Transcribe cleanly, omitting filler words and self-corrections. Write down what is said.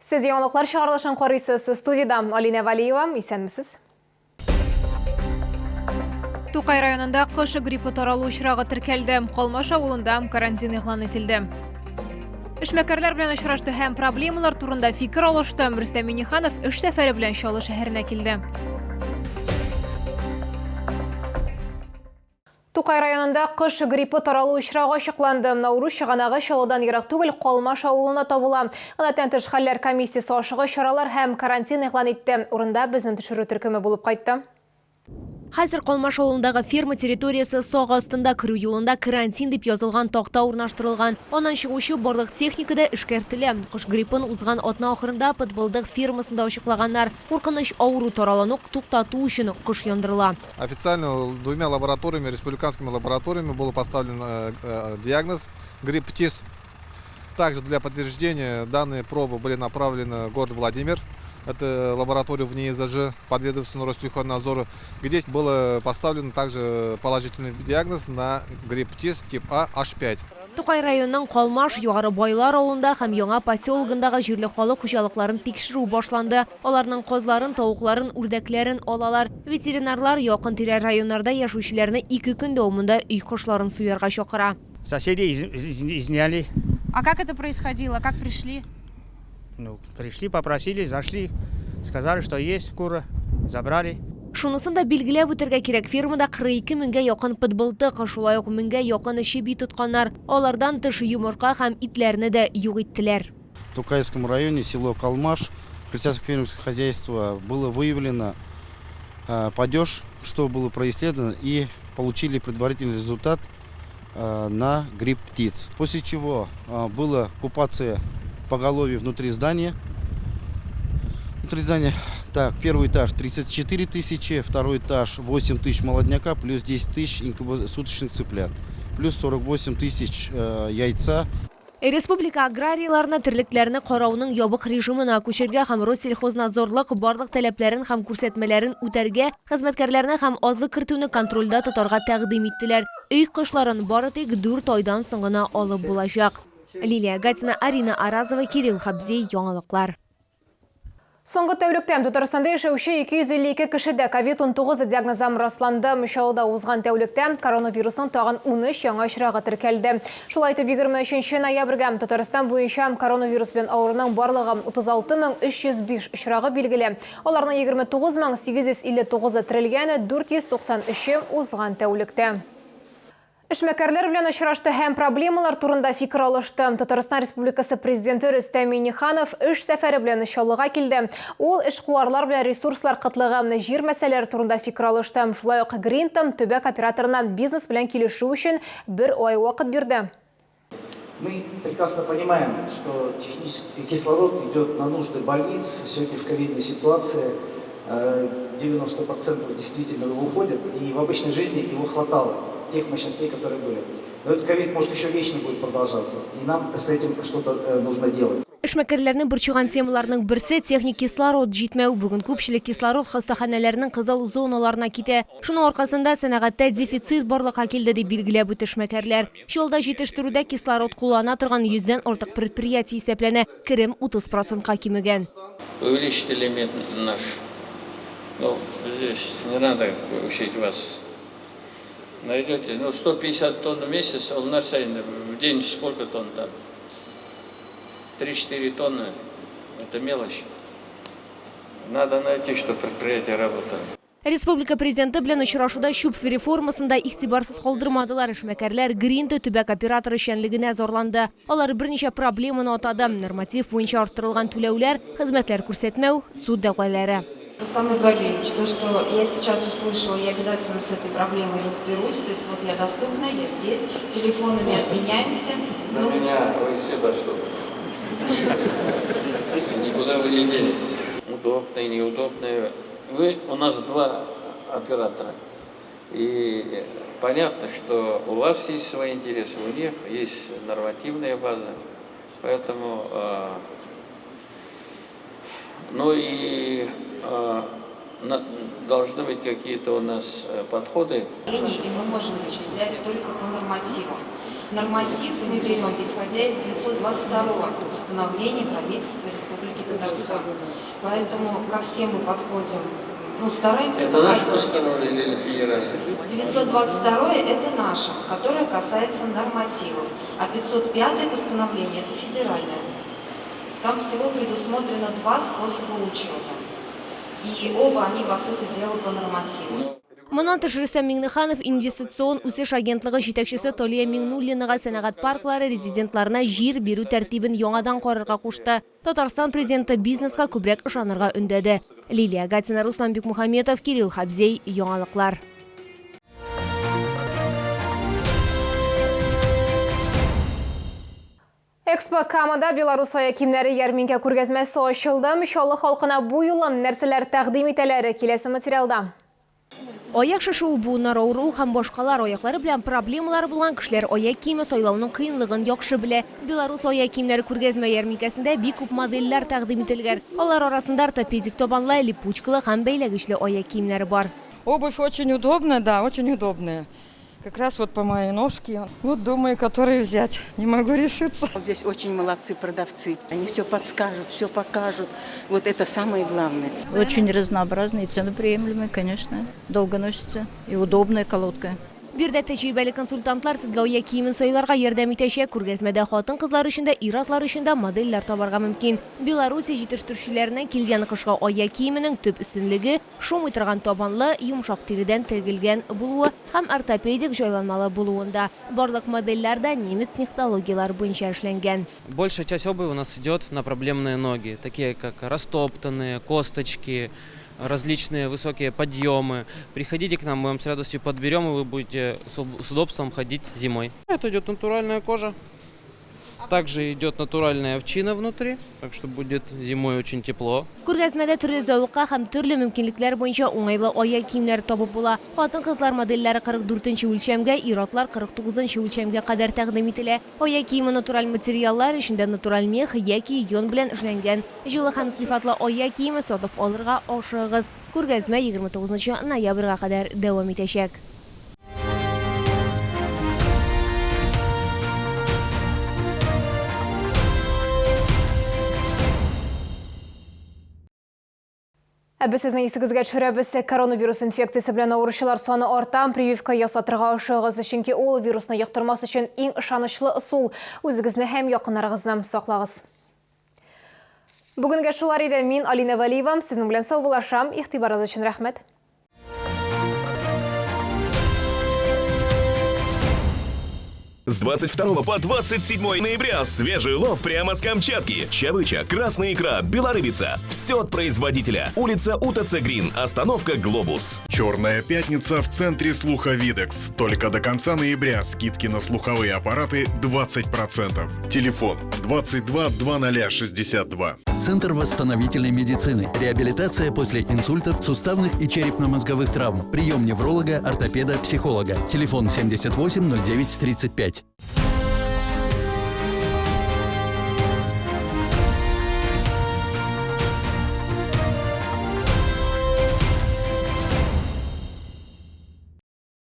Сез яңалыклар чыгарылышын карыйсыз. Студиядә Алинә Валиева. Исәнмесез. Тукай районында кош гриппы таралу очрагы теркәлде. Калмаш авылында карантин игълан ителде. Эшмәкәрләр белән очрашты һәм проблемалар турында фикер алышты. Рөстәм Минниханов эш сәфәре белән Чаллы шәһәренә килде. Тукай районында кош гриппы таралу очрагы ачыкланды. Авыру чыганагы Чаллыдан ерак түгел Калмаш авылында табыла. Гадәттән тыш хәлләр комиссиясе ашыгыч чаралар һәм карантин игълан итте. Урында безнең төшерү төркеме булып кайтты. Хәзер Калмаш авылындагы ферма территориясе сак астында, керү юлында карантин дип язылган такта урнаштырылган. Аннан чыгучы барлык техника да эшкәртелә. Кош гриппын узган атна ахырында Подбалдык фермасында ачыклаганнар. Куркыныч авыру таралуны туктату өчен кош яндырыла. Официально двумя лабораториями, республиканскими лабораториями был поставлен диагноз грипп птиц. Также для подтверждения данные пробы были направлены в город Владимир. Это лаборатория в НИИЗЖ, подведомственную Россельхознадзору, где был поставлен также положительный диагноз на грипп птиц тип А H5. Тукай районының Калмаш, Югары Байлар авылында һәм Яңа поселогындагы җирле халык хуҗалыкларын тикшерү башланды. Аларның казларын, тавыкларын, үрдәкләрен алалар. Ветеринарлар якын-тирә районнарда яшәүчеләрне ике көн дәвамында өй кошларын суярга чакыра. Соседи изняли. А как это происходило? Как пришли? Ну, пришли, попросили, зашли, сказали, что есть кура, забрали. Шунысын да билгеләп үтәргә кирәк, фермада 42 меңгә якын пытбылтык, шулай ук меңгә якын чеби тотканнар. Алардан тыш йомырка һәм итләрне дә юк иттеләр. В Тукайском районе, село Калмаш, крестьянское фермерское хозяйство было выявлено падеж, что было происследовано, и получили предварительный результат на грипп птиц. После чего была оккупация поголовья внутри здания. Внутри здания, так, первый этаж 34 тысячи, второй этаж 8 тысяч молодняка, плюс 10 тысяч суточных цыплят, плюс 48 тысяч яйца. Республика аграрийларына терлекләрне карауның ябык режимына күчәргә һәм Россельхознадзорлык барлык таләпләрен һәм күрсәтмәләрен үтәргә, хезмәткәрләрне һәм азык кертүне контрольдә тотарга тәкъдим иттеләр. Өй кошларын бары тик дүрт айдан соң гына алып булачак. Лилия Гатина, Арина Аразова, Кирилл Хабзей, Яңалыклар. Соңгы тәүлектә Татарстанда яшәүче 252 кешедә ковид-19 диагнозы расланды. Чаллыда узган тәүлектә коронавирусның тагын 13 яңа очрагы теркәлде. Шулай итеп, 23 ноябрьгә Татарстан буенча коронавирус белән авыруның барлыгы 36305 очрагы билгеле. Аларның 29859-ы терелгән, 493-е узган тәүлектә. Эшмәкәрләр белән очрашты һәм проблемалар турында фикер алышты. Татарстан Республикасы Президенты Рөстәм Миңнеханов эш сәфәре белән Чаллыга килде. Ул эшкуарлар белән ресурслар кытлыгы, җир мәсьәләләре турында фикер алышты. Шулай ук Гринтом төбәк операторына бизнес белән килешү өчен бер ай вакыт бирде. Мы прекрасно понимаем, что технический кислород идет на нужды больниц. Сегодня в ковидной ситуации 90% действительно его уходит, и в обычной жизни его хватало, тех мощностей, которые были. Но этот ковид, может, еще вечно будет продолжаться, и нам с этим что-то нужно делать. Эшмәкәрләрне борчыган темаларның берсе техник кислород җитмәү. Бүген күпчелек кислород хастаханәләрнең кызыл зоналарына китә. Шуның аркасында сәнәгатьтә дефицит барлыкка килде, дип билгеләп үтте эшмәкәрләр. Чаллыда җитештерүдә кислород куллана торган йөздән артык предприятие исәпләнә, керем 30 процентка кимегән. Увеличьте лимит наш. Ну, здесь не надо учить вас. Найдете, ну, 150 тонн в месяц, у нас в день сколько тонн там? 3-4 тонны, это мелочь. Надо найти, чтобы предприятие работало. Республика Президенты белән очрашуда чүп реформасын да игътибарсыз калдырмадылар. Эшмәкәрләр Гринта төбәк операторы эшчәнлегенә зарланды. Алар берничә проблеманы атады. Норматив буенча арттырылган түләүләр, хезмәтләр күрсәтмәү, суд дәгъвалары. Руслан Нургалиевич, то, что я сейчас услышала, я обязательно с этой проблемой разберусь. То есть вот я доступна, я здесь, телефонами обменяемся. На ну... меня вы все доступны. Никуда вы не денетесь. Удобные, неудобные. Вы у нас два оператора. И понятно, что у вас есть свои интересы, у них есть нормативная база. Поэтому, ну и должны быть какие-то у нас подходы. И мы можем вычислять только по нормативам. Норматив мы берем, исходя из 922 постановления правительства Республики Татарстан. государства. Поэтому ко всем мы подходим, ну, стараемся. Это наше постановление или федеральное? 922 это наше, которое касается нормативов, а 505 постановление это федеральное. Там всего предусмотрено два способа учета. И оба они, по сути дела, по нормативу. Моннан тыш, Рөстәм Миңнеханов Инвестицион үсеш агентлыгы җитәкчесе Талия Миңнуллинага сәнәгать парклары резидентларына җир бирү тәртибен яңадан карарга кушты. Татарстан Президенты бизнеска күбрәк ышанырга өндәде. Лилия Гатина, Руслан Бикмухаметов, Кирилл Хабзей, Яңалыклар. Экспо Камада Беларус аяк киемнәре ярминкә күргәзмәсе ачылды. Чаллы халкына бу юлы нәрсәләр тәкъдим итәләр? Киләсе материалда. Аяк шешү, буыннар авыру һәм башкалар аяклары белән проблемалары булган кешеләр аяк киеме сайлауның кыенлыгын яхшы белә. Беларус аяк киемнәре күргәзмә ярминкәсендә бик күп модельләр тәкъдим ителгән. Алар арасында ортопедик табанлы, липучкалы һәм бәйләгечле аяк киемнәре бар. Обувь очень удобная, да, очень удобная. Как раз вот по моей ножке. Вот думаю, которые взять. Не могу решиться. Здесь очень молодцы продавцы. Они все подскажут, все покажут. Вот это самое главное. Очень разнообразные, цены приемлемые, конечно. Долго носится и удобная колодка. Биредә тәҗрибәле консультантлар сезгә аяк киемен сайларга ярдәм итәчәк. Күргәзмәдә хатын-кызлар өчен дә, ир-атлар өчен дә модельләр табарга мөмкин. Белоруссия җитештерүчеләреннән килгән кышкы аяк киеменең төп өстенлеге, шумый торган табанлы, йомшак тиредән тегелгән булуы һәм ортопедик җайланмалы булуында. Барлык модельләр дә немец технологияләре буенча эшләнгән. Большая часть обуви у нас идет на проблемные ноги, такие как растоптанные, косточки, различные высокие подъемы. Приходите к нам, мы вам с радостью подберем, и вы будете с удобством ходить зимой. Это идет натуральная кожа. Также идет натуральная овчина внутри, так что будет зимой очень тепло. Күргәзмәдә төрле зәвыкка һәм төрле мөмкинлекләр буенча уңайлы аяк киемнәре табып була. Хатын-кызлар модельләре 44 үлчәмгә, ир-атлар 49 үлчәмгә кадәр тәкъдим ителә. Аяк киеме натураль материаллар эчендә натураль мех яки йон белән эшләнгән. Җылы һәм сыйфатлы аяк киеме сатып алырга ашыгыгыз. Күргәзмә 29 ноябрьгә кадәр дәвам итәчәк. Ә без сезнең исегезгә төшерәбез, коронавирус инфекциясе белән авыручылар саны арта. Прививка ясатырга ашыгыгыз, чөнки ул вирусны йоктырмас өчен иң ышанычлы ысул. Үзегезне һәм якыннарыгызны саклагыз. Бүгенгә шулар иде. Мин Алина Вәлиева, сезнең белән саубуллашам. Игътибарыгыз өчен рәхмәт. С 22 по 27 ноября свежий улов прямо с Камчатки. Чавыча, красная икра, белорыбица. Все от производителя. Улица УТЦ Грин. Остановка Глобус. Черная пятница в центре слуха Видекс. Только до конца ноября скидки на слуховые аппараты 20%. Телефон 22 2062. Центр восстановительной медицины. Реабилитация после инсультов, суставных и черепно-мозговых травм. Прием невролога, ортопеда, психолога. Телефон 78 09 35.